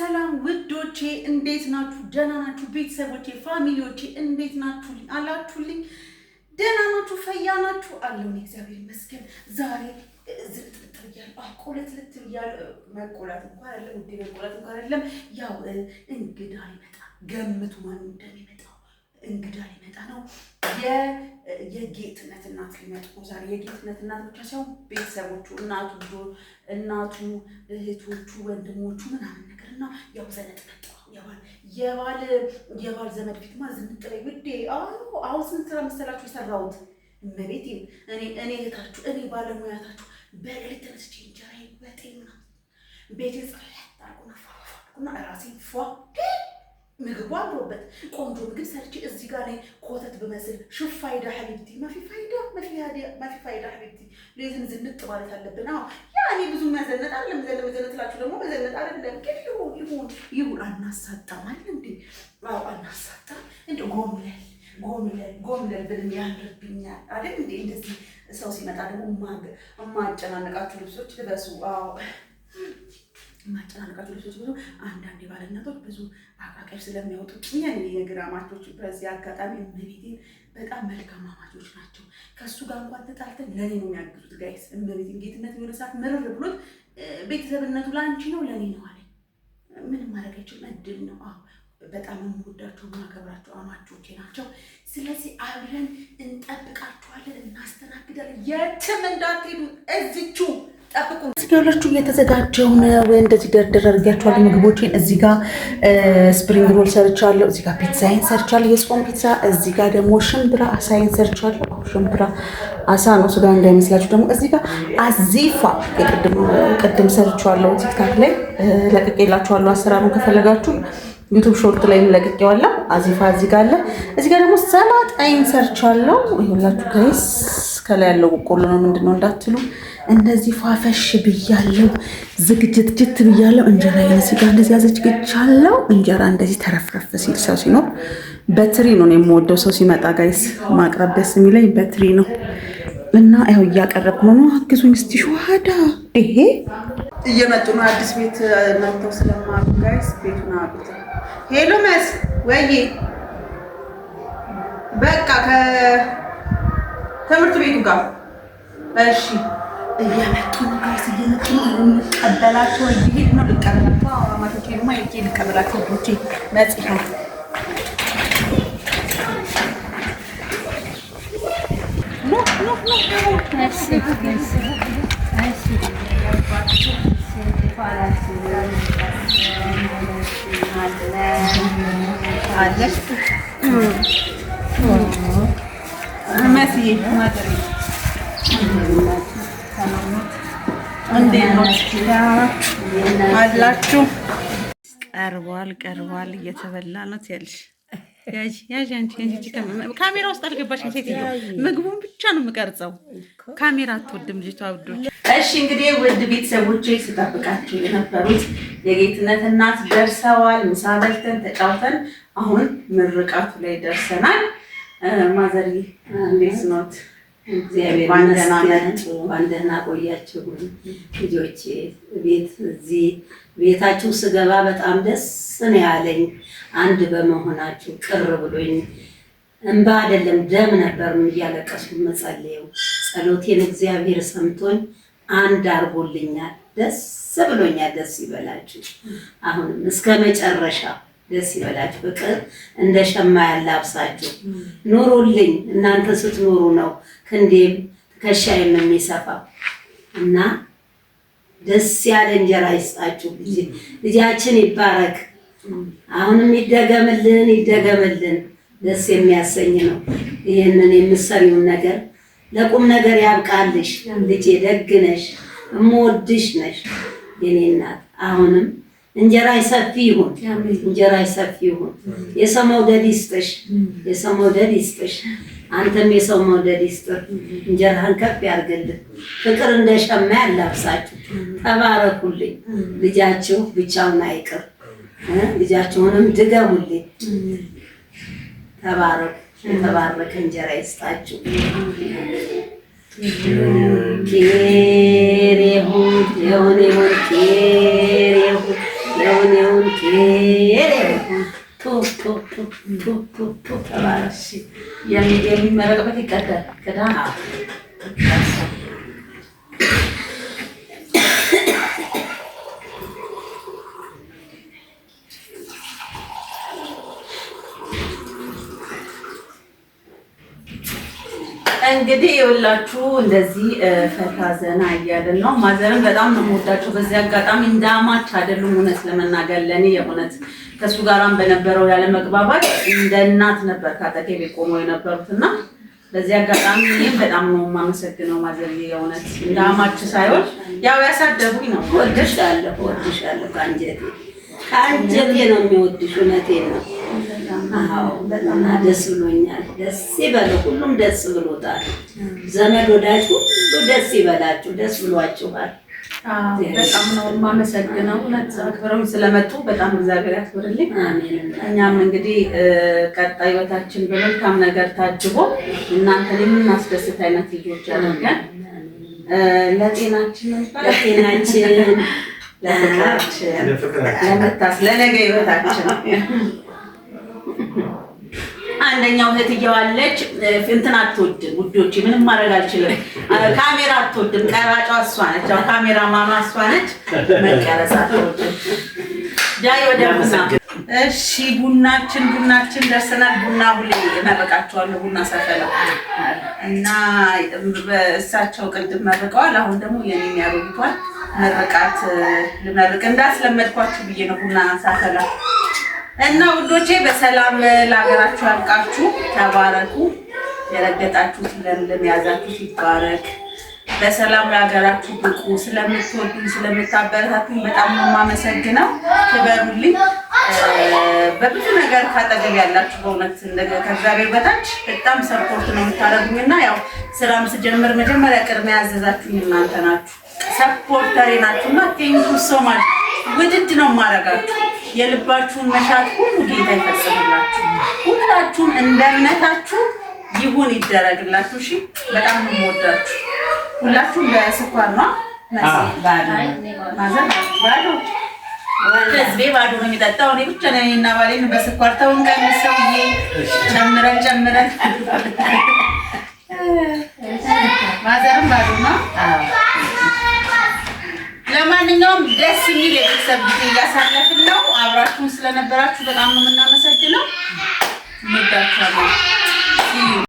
ሰላም ውዶቼ፣ እንዴት ናችሁ? ደህና ናችሁ? ቤተሰቦቼ፣ family ዎቼ እንዴት ናችሁ? አላችሁልኝ? ደህና ናችሁ? ፈያ ናችሁ? አለሁኝ፣ እግዚአብሔር ይመስገን። ዛሬ ዝንጥልጥ ብያለሁ። ቆለት ልት ብያለሁ። መቆላት እንኳን አይደለም ውዴ፣ መቆላት እንኳን አይደለም። ያው እንግዳ ሊመጣ፣ ገምቱ ማን እንደሚመጣው። እንግዳ ሊመጣ ነው። የጌትነት እናት ሊመጡ ነው ዛሬ። የጌትነት እናት ብቻ ሳይሆን ቤተሰቦቹ፣ እናቱ፣ እህቶቹ፣ ወንድሞቹ ምናምን ነገር እና ያው ዘነጥነጥ የባል ዘመድ ፊትማ ዝንጥ ላይ ውዴ። አሁን ስንት ስራ መሰላችሁ የሰራሁት? እመቤቴ፣ እኔ እህታችሁ፣ እኔ ባለሙያታችሁ በሌሊት ተነስቼ እንጀራዬ ወጤ ምናምን ቤቴ ጽድት አድርጎና ፏ አድርጎና ራሴን ፏ ምግቡ አምሮበት ቆንጆ ምግብ ሰርቼ እዚህ ጋር ላይ ኮተት ብመስል شو فايدة حبيبتي؟ ما في فايدة، ما في فايدة حبيبتي። لازم ዝንጥ ማለት አለብን። አዎ ያኔ ብዙ መዘነጥ አይደለም። መዘነጥ ስላችሁ ደግሞ መዘነጥ አይደለም፣ ግን ይሁን ይሁን ይሁን፣ አናሳጣም አይደል እንዴ? አዎ አናሳጣም። እንደ ጎምለል ጎምለል ጎምለል ብልም ያምርብኛል አይደል እንዴ? እንደዚህ ሰው ሲመጣ ደግሞ የማጨናነቃችሁ ልብሶች ልበሱ። አዎ የማጨናነቃቸው ልብሶች ብዙ አንዳንድ የባልናቶች ብዙ አቃቂር ስለሚያወጡ የኔ የግራ አማቾች በዚህ አጋጣሚ እመቤቴን በጣም መልካም አማቾች ናቸው። ከእሱ ጋር እንኳን ተጣልተን ለእኔ ነው የሚያግዙት። Guys፣ እመቤቴን ጌትነት የሆነ ሰዓት ምርር ብሎት ቤተሰብነቱ ለአንቺ ነው ለእኔ ነው አለኝ። ምንም ማድረግ አይችልም። እድል ነው። አዎ በጣም የምወዳቸው የማከብራቸው አማቾቼ ናቸው። ስለዚህ አብረን እንጠብቃችኋለን፣ እናስተናግዳለን። የትም እንዳትሄዱ እዚቹ ጠብቁ። ያላችሁ እየተዘጋጀው ነው። እንደዚህ ደርደር አድርጊያቸዋለሁ ምግቦቼን። እዚህ ጋር spring roll ሰርቻለሁ። እዚህ ጋር ፒትዛይን ሰርቻለሁ፣ የጾም ፒትዛ። እዚህ ጋር ደግሞ ሽምብራ አሳይን ሰርቻለሁ። ሽምብራ አሳ ነው፣ ስጋ እንዳይመስላችሁ። ደግሞ እዚህ ጋር አዚፋ ቅድም ሰርቻለሁ። TikTok ላይ ለቅቄላችኋለሁ። አሰራሩን ከፈለጋችሁ YouTube short ላይ ለቅቄዋለሁ። አዚፋ እዚህ ጋር አለ። እዚህ ጋር ደግሞ ሰላጣይን ሰርቻለሁ። ይኸውላችሁ guys፣ ከላይ ያለው በቆሎ ነው ምንድን ነው እንዳትሉ፣ እንደዚህ ፏፈሽ ብያለሁ። ዝግጅት ጅት ብያለሁ። እንጀራ እዚህ ጋር እንደዚህ አዘጋጅቻለሁ። እንጀራ እንደዚህ ተረፍረፍ ሲል ሰው ሲኖር በትሪ ነው የምወደው። ሰው ሲመጣ guys ማቅረብ ደስ የሚለኝ በትሪ ነው እና ያው እያቀረብኩ ነው። አግዙኝ እስቲ ሸዋዳ ይሄ እየመጡ ነው። አዲስ ቤት መጥተው ስለማሩ guys ቤቱን አሉት። Hello መስ፣ ወይ በቃ ከትምህርት ቤቱ ጋር እሺ። እየመጡ ነው guys፣ እየመጡ ነው። ልንቀበላቸው እየሄድ ነው። ልቀበላቸው አማቾቼ ድማ ሄጄ ልቀበላቸው ዶቼ መጽሔ ኑ ኑ ኑ። Merci, merci, merci. አለሽ መስዬ ማዘር፣ እንዴት ነው አላችሁ? ቀርቧል ቀርቧል፣ እየተበላ ነው ትያለሽ። ያዥ ያዥ፣ አንቺ አንቺ ካሜራ ውስጥ አልገባሽም ሴትዮ። ምግቡን ብቻ ነው የምቀርጸው። ካሜራ አትወድም ልጅቷ። ውዶች፣ እሺ እንግዲህ ውድ ቤተሰቦቼ ስጠብቃቸው የነበሩት የጌትነት እናት ደርሰዋል። ምሳ በልተን ተጫውተን አሁን ምርቃቱ ላይ ደርሰናል። ማዘሪ እንዴት ኖት? እግዚአብሔር ይመስገን። እንኳን ደህና ቆያችሁ ልጆቼ። ቤት እዚህ ቤታችሁ ስገባ በጣም ደስ ነው ያለኝ። አንድ በመሆናችሁ ቅር ብሎኝ እንባ አይደለም ደም ነበር እያለቀስኩ መጸለየው። ጸሎቴን እግዚአብሔር ሰምቶኝ አንድ አድርጎልኛል። ደስ ብሎኛል። ደስ ይበላችሁ። አሁንም እስከ መጨረሻ ደስ ይበላችሁ። ፍቅር እንደ ሸማ ያላብሳችሁ። ኑሩልኝ። እናንተ ስትኖሩ ነው ክንዴም ትከሻዬም የሚሰፋው እና ደስ ያለ እንጀራ ይስጣችሁ። ልጃችን ይባረክ። አሁንም ይደገምልን ይደገምልን። ደስ የሚያሰኝ ነው። ይህንን የምትሰሪውን ነገር ለቁም ነገር ያብቃልሽ። ልጄ ደግ ነሽ፣ እምወድሽ ነሽ የኔ እናት። አሁንም እንጀራሽ ሰፊ ይሁን፣ እንጀራሽ ሰፊ ይሁን። የሰው መውደድ ይስጥሽ፣ የሰው መውደድ ይስጥሽ። አንተም የሰው መውደድ ይስጥህ። እንጀራህን ከፍ ያድርግልህ። ፍቅር እንደ ሸማ ያላብሳችሁ። ተባረኩልኝ። ልጃችሁ ብቻውን አይቅር፣ ልጃችሁንም ድገሙልኝ። ተባረኩ። የተባረከ እንጀራ ይስጣችሁ። ኬር ይሁን ይሁን ይሁን ኬር ይሁን። ይሁን ይሁን ኬር ይሁን ቱ ቱ ቱ ቱ ቱ ቱ ተባረክ። የሚመረቅበት ይቀዳል። ቅዳ። እንግዲህ የሁላችሁ እንደዚህ ፈታ ዘና እያልን ነው። ማዘርን በጣም ነው የምወዳቸው። በዚህ አጋጣሚ እንደ አማች አይደሉም። እውነት ለመናገር ለእኔ የእውነት ከእሱ ጋራም በነበረው ያለመግባባት እንደ እናት ነበር ካጠገቤ ቆመው የነበሩት እና በዚህ አጋጣሚ እኔም በጣም ነው የማመሰግነው ማዘርዬ። የእውነት እንደ አማች ሳይሆን ያው ያሳደጉኝ ነው። እወድሻለሁ፣ እወድሻለሁ ከአንጀቴ ከአንጀቴ ነው የሚወድሽ። እውነቴን ነው። አዎ እና ደስ ብሎኛል። ደስ ይበለው፣ ሁሉም ደስ ብሎታል። ዘመድ ወዳጅ ሁሉ ደስ ይበላችሁ፣ ደስ ብሏችኋል። በጣም ነው የማመሰግነው። እውነት አክብረውኝ ስለመጡ በጣም እግዚአብሔር ያክብርልኝ። አሜን። እኛም እንግዲህ ቀጣይ ህይወታችን በመልካም ነገር ታጅቦ እናንተን የምናስደስት አይነት ልጆች አድርገን ለጤናችን ለጤናችን ለፍቅራችን ለመታስ ለነገ ህይወታችን አንደኛው እህትየው አለች። እንትን አትወድም ውዶቼ፣ ምንም ማድረግ አልችልም። ካሜራ አትወድም። ቀራጯ እሷ ነች። ያው ካሜራ ማኗ እሷ ነች። መቀረጽ አትወድም። ዳይ ወደ ቡና። እሺ ቡናችን ቡናችን ደርሰናል። ቡና ሁሌ እመርቃቸዋለሁ። ቡና ሳፈላ እና እሳቸው ቅድም መርቀዋል። አሁን ደግሞ የኔ የሚያደርጉቷል መርቃት ልመርቅ እንዳስለመድኳችሁ ብዬ ነው ቡና ሳፈላ እና ውዶቼ በሰላም ለሀገራችሁ ያብቃችሁ። ተባረኩ። የረገጣችሁት ለምለም የያዛችሁት ይባረክ። በሰላም ለሀገራችሁ ብቁ። ስለምትወዱኝ ስለምታበረታቱኝ በጣም ነው የማመሰግነው። ክበሩልኝ። በብዙ ነገር ካጠገብ ያላችሁ በእውነት ከእግዚአብሔር በታች በጣም support ነው የምታደርጉኝ እና ያው ስራም ስጀምር መጀመሪያ ቅድሚያ ያዘዛችሁኝ እናንተ ናችሁ፣ supporter ኤ ናችሁ እና thank you so much። ውድድ ነው የማደርጋችሁ። የልባችሁን መሻት ሁሉ ጌታ ይፈጽምላችሁ። ሁላችሁም እንደ እምነታችሁ ይሁን ይደረግላችሁ። እሺ፣ በጣም ነው የምወዳችሁ። ሁላችሁም በስኳር ነው ማዘር ባዶ ህዝቤ ባዶ ነው የሚጠጣው። እኔ ብቻ ነኝ እና ባሌን በስኳር ተውን ቀንስ ሰውዬ፣ ጨምረን ጨምረን። ማዘርም ባዶ ነው። ለማንኛውም ደስ የሚል የቤተሰብ ጊዜ እያሳለፍን ነው። አብራችሁን ስለነበራችሁ በጣም ነው የምናመሰግነው። እንወዳችኋለን።